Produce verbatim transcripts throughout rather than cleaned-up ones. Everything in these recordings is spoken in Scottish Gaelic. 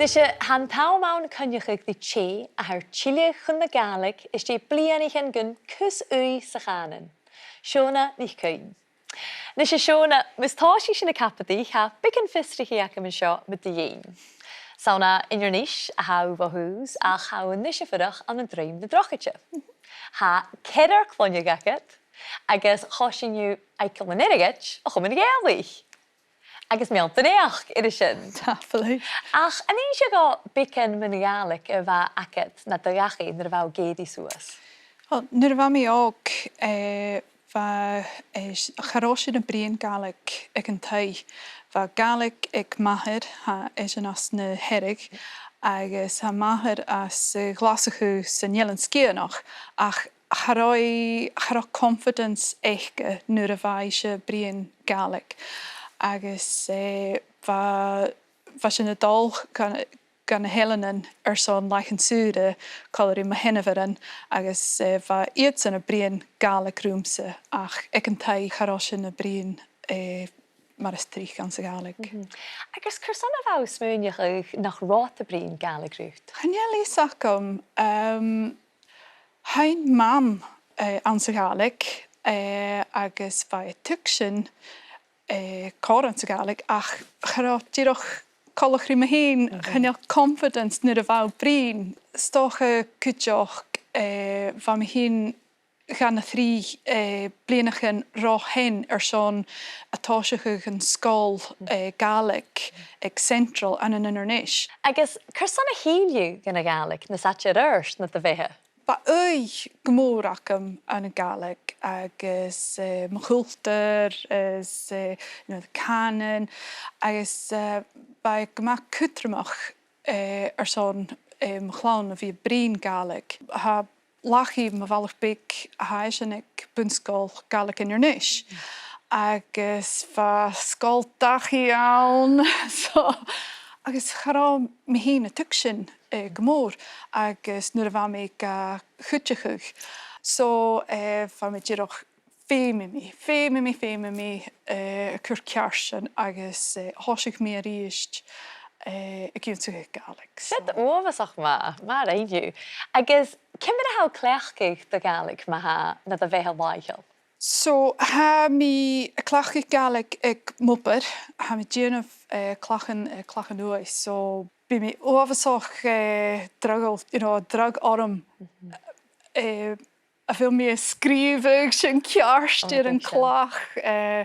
Nise, tha an t-àm ann coinneachadh ri tè a tha air tilleadh chun na Gàidhlig às dèidh bliadhnaichean gun cus ùidh sa chànan. Shona NicCuinn. Nise, a Shona, mus tòisich sinn a' cabadaich, tha beagan fiosrachaidh agam an seo mu do dheidhinn. 'S ann à Inbhir Nis a tha thu bho thùs, ach tha thu a-nis a' fuireach ann an Druim na Drochaide. Tha ceathrar cloinne agad, agus choisinn thu Fhaiceallnan Airgid, a' Chomainn Ghàidhealaich. Agus meal do naidheachd air sin. Tapadh leibh. Ach an innis thu beagan mun Ghàidhlig a bha agad nad dhachaigh nuair a bha thu ag èirigh suas? Well, nuair a bha mi òg, eh, bha, eh, s-, cha robh sinn a' bruidhinn Gàidhlig aig an taigh. Bha Gàidhlig aig m' athair, tha esan às na Hearadh, agus tha m' athair às, eh, Ghlaschu san Eilean Sgitheanach, ach cha robh, cha robh confidence aice nuair a bha ise a' bruidhinn Gàidhlig. Agus, eh, bha, bha sinn a' dol gu, gu na h-eileanan airson làithean-saora còmhla ri mo sheanmhairean, agus, eh, bha iadsan a' bruidhinn Gàidhlig riumsa, ach aig an taigh cha robh sinn a' bruidhinn, eh, mar as trice anns a' Ghàidhlig. Mhm. Agus carson a bha thu a' smaoineachadh nach robh iad a' bruidhinn Gàidhlig riut? Chan eil fhios agam, ehm, sheinn Mam, eh, anns a' Ghàidhlig, eh, agus bha i a' tuigsinn, eh, còmhradh anns a' Ghàidhlig, ach cha robh dìreach coltach ri mi fhìn, mhm, chan eil confidence nuair a bha thu a' bruidhinn. 'S dòcha cuideachd, eh, bha mi fhìn dhà no thrì, eh, bliadhnaichean ro shean airson a' tòiseachadh an sgoil, eh, Gàidhlig aig Central ann an Inbhir Nis. Agus carson a thill thu gu na Gàidhlig nas fhaide air adhart na do bheatha? Bha ùidh gu mòr agam ann an Gàidhlig agus, eh, mo chultar is, eh, you know, the canon, agus, eh, bha e gu math cudromach, eh, airson, eh, mo chlann a bhith a' bruidhinn Gàidhlig. Tha làithean, mo bhalach beag, tha esan aig Bun-sgoil Ghàidhlig Inbhir Nis. Agus bha sgoil dachaigh ann, so, agus cha robh mi fhìn a' tuigsinn, eh, gu mòr, agus nuair a bha mi ga chuideachadh. So, eh, bha mi dìreach feumaidh mi, feumaidh mi, feumaidh mi, eh, a' cur ceart sin agus, eh, thòisich mi a-rithist, eh, ag ionnsachadh Gàidhlig, so. Sin uabhasach math, math a rinn thu. Agus ciamar a tha thu a' cleachdadh do Ghàidhlig ma-thà nad bheatha làitheil? So, tha mi a' cleachdadh Gàidhlig aig m' obair, tha mi a' dèanamh, eh, clachan, eh, clachan-uaighe, so bidh mi uabhasach, eh, dragh, you know, dragh orm, eh, a bheil mi a' sgrìobhadh sin ceart air a' chlach, eh,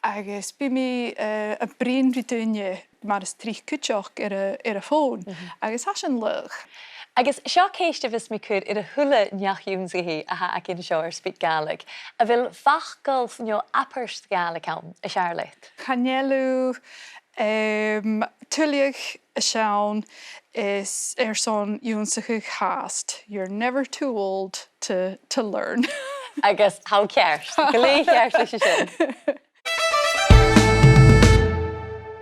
agus bidh mi, eh, a' bruidhinn ri daoine mar as trice cuideachd air a', air a' fòn, agus tha sin laghach. Agus seo ceist a bhios mi a' cur air a h-uile neach-ionnsachaidh a th' againn an seo air SpeakGaelic. A bheil facal no abairt Gàidhlig ann as fheàrr leat? Chan eil, em, tuilleadh as fheàrr is airson ionnsachadh fhathast. You're never too old to, to learn. Agus tha thu ceart, glè cheart leis a sin.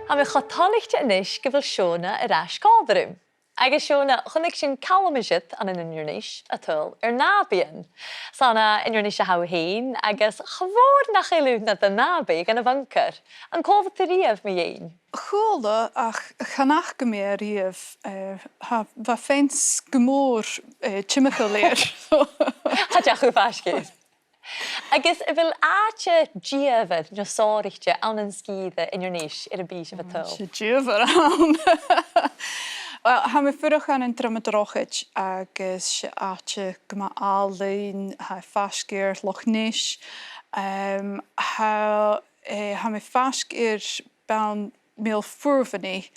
Tha mi cho toilichte a-nis gu bheil Shona air ais còmhla rium. Agus Shona, chunnaic sinn Calum is iad ann an Inbhir Nis a' tadhal air nàbaidhean. 'S ann à Inbhir Nis a tha thu fhèin, agus cha mhòr nach eil thu nad nàbaidh dhan a' bhuncair. An cuala tu riamh mu dheidhinn? Chuala, ach chan fhaca mi e riamh, eh, tha, bha fence gu mòr, eh, timcheall air. Cha deach thu faisg air. Agus a bheil àite dìomhair no sònraichte ann an sgìre Inbhir Nis air am bi sibh a' tadhal? Tha dìomhair ann. Well, tha mi a' fuireach ann an Druim na Drochaid agus 's e àite gu math àlainn, tha e faisg air Loch Nis. Em, tha, eh, tha mi faisg air Beinn Mhìol Fuaimhneach,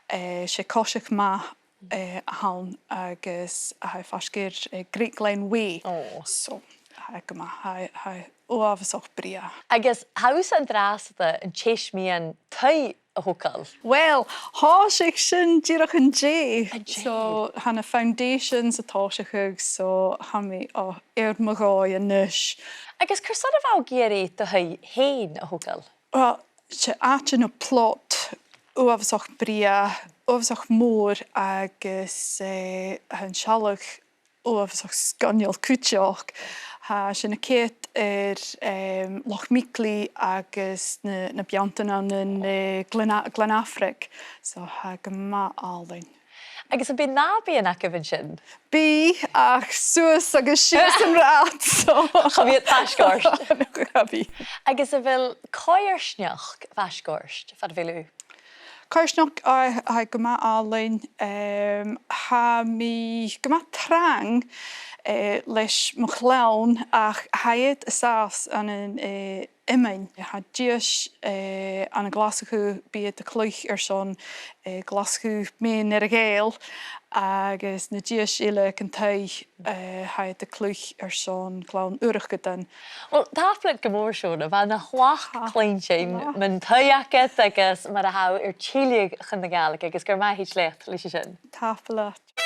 eh, 's e coiseachd math, eh, a th' ann agus tha e faisg air, eh, Great Glen Way. Oh. So, tha e gu math, tha e, tha e uabhasach brèagha. Agus tha thusa an-dràsta an teis-meadhan taigh a thogail. Well, thòisich sin dìreach an-dè. An-dè. So, tha na foundations a' tòiseachadh, so tha mi, oh, air mo dhòigh a-nis. Agus carson a bha thu ag iarraidh do thaigh fhèin a thogail? Well, 's e àite no plot uabhasach brèagha, uabhasach mòr agus, eh, tha an sealladh uabhasach sgoinneil cuideachd. Tha sinn a' coimhead air, em, Loch Mhìgleach agus na, na beanntan ann an, eh, Glen A-, Glen Afraig. So tha e gu math àlainn. Agus am bi nàbaidhean agaibh an sin? Bidh, ach suas agus sìos an rathad, so. Cha bhi iad faisg ort. Cha bhi. Agus a bheil coimhearsnachd faisg ort far a bheil thu? Coimhearsnachd, aye, aye, gu math àlainn. Em, tha mi gu math trang, eh, leis mo chlann, ach tha iad an sàs ann an, eh, iomain. Tha dithis, eh, ann an Glaschu, bidh iad a' cluich airson, eh, Glaschu Meadhan Earra Ghàidheal, agus na dithis eile aig an taigh, eh, tha iad a' cluich airson Gleann Urchadan. Uill, tapadh leat gu mòr, Shona, bha e na thlachd cluinntinn mun taigh agad agus mar a tha thu air tilleadh chun na Gàidhlig, agus gur math thèid leat leis a sin. Tapadh leat.